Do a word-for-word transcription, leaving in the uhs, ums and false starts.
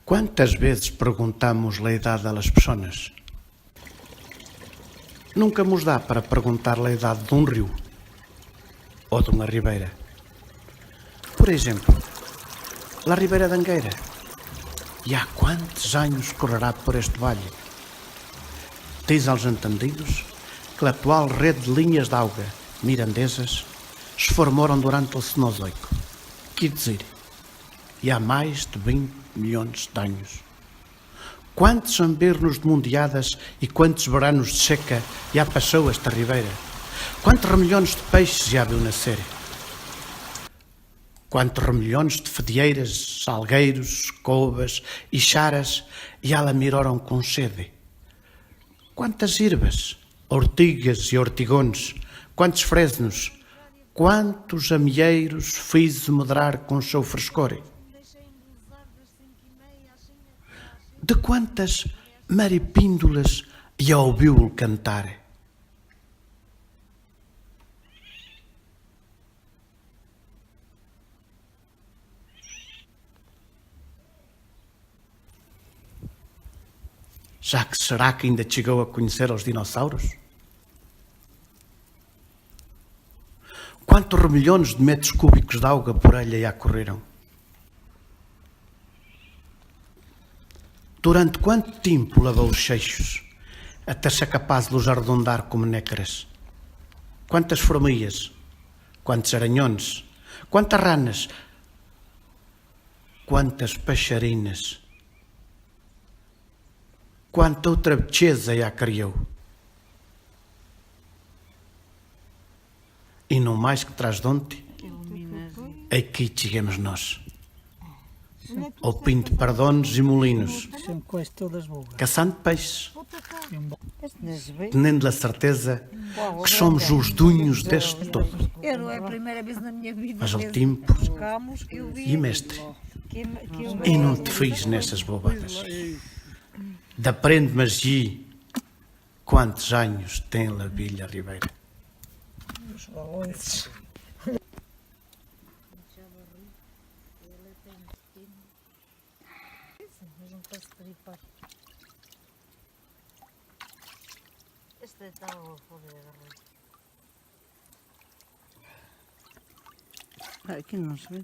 ¿Cuántas veces preguntamos la edad a las personas? Nunca mos da para perguntar la edad dun riu o dunha ribeira. Por exemplo, la Ribeira d'Anguera, ¿ya cuántos años correrá por este valle? Diz aos entendidos que la actual red de linhas d'auga mirandesas se formaron durante el Cenozoico, quer dizer, ya mais de vinte milhões de anos. ¿Cuántos invernos de mundiadas e cuántos veranos de seca ya passou esta ribeira? ¿Cuántos remilhões de peixes ya viu nascer? ¿Cuántos remilhões de fedieiras, salgueiros, covas e charas ya la miraron con sede? ¿Cuántas irvas, ortigas e ortigões, cuántos fresnos, cuántos amieiros fiz medrar con seu frescor? De cuántas maripíndulas ya ouviu el cantar? Já que será que ainda chegou a conhecer aos dinossauros? Quantos remilhões de metros cúbicos de auga por ella ya correron? Durante quant tempo lavou os seixos, até ser capaz de los arredondar como nécaras? Quantas formigues, quantos aranhões, quantas ranas, quantas peixarinas, quanta outra becheza ya criou? E no mais que tras donte, aqui chegamos nós, ao pinto pardons e molinos, caçando peixes, tendo a certeza que somos os donos deste todo, mas ao tempo e mestre, e não te fiz nessas bobadas. Deprende-me, Gi, quantos anos tem la velha ribeira? Os balanços. Este está fora da garrafa. Aqui não se vê.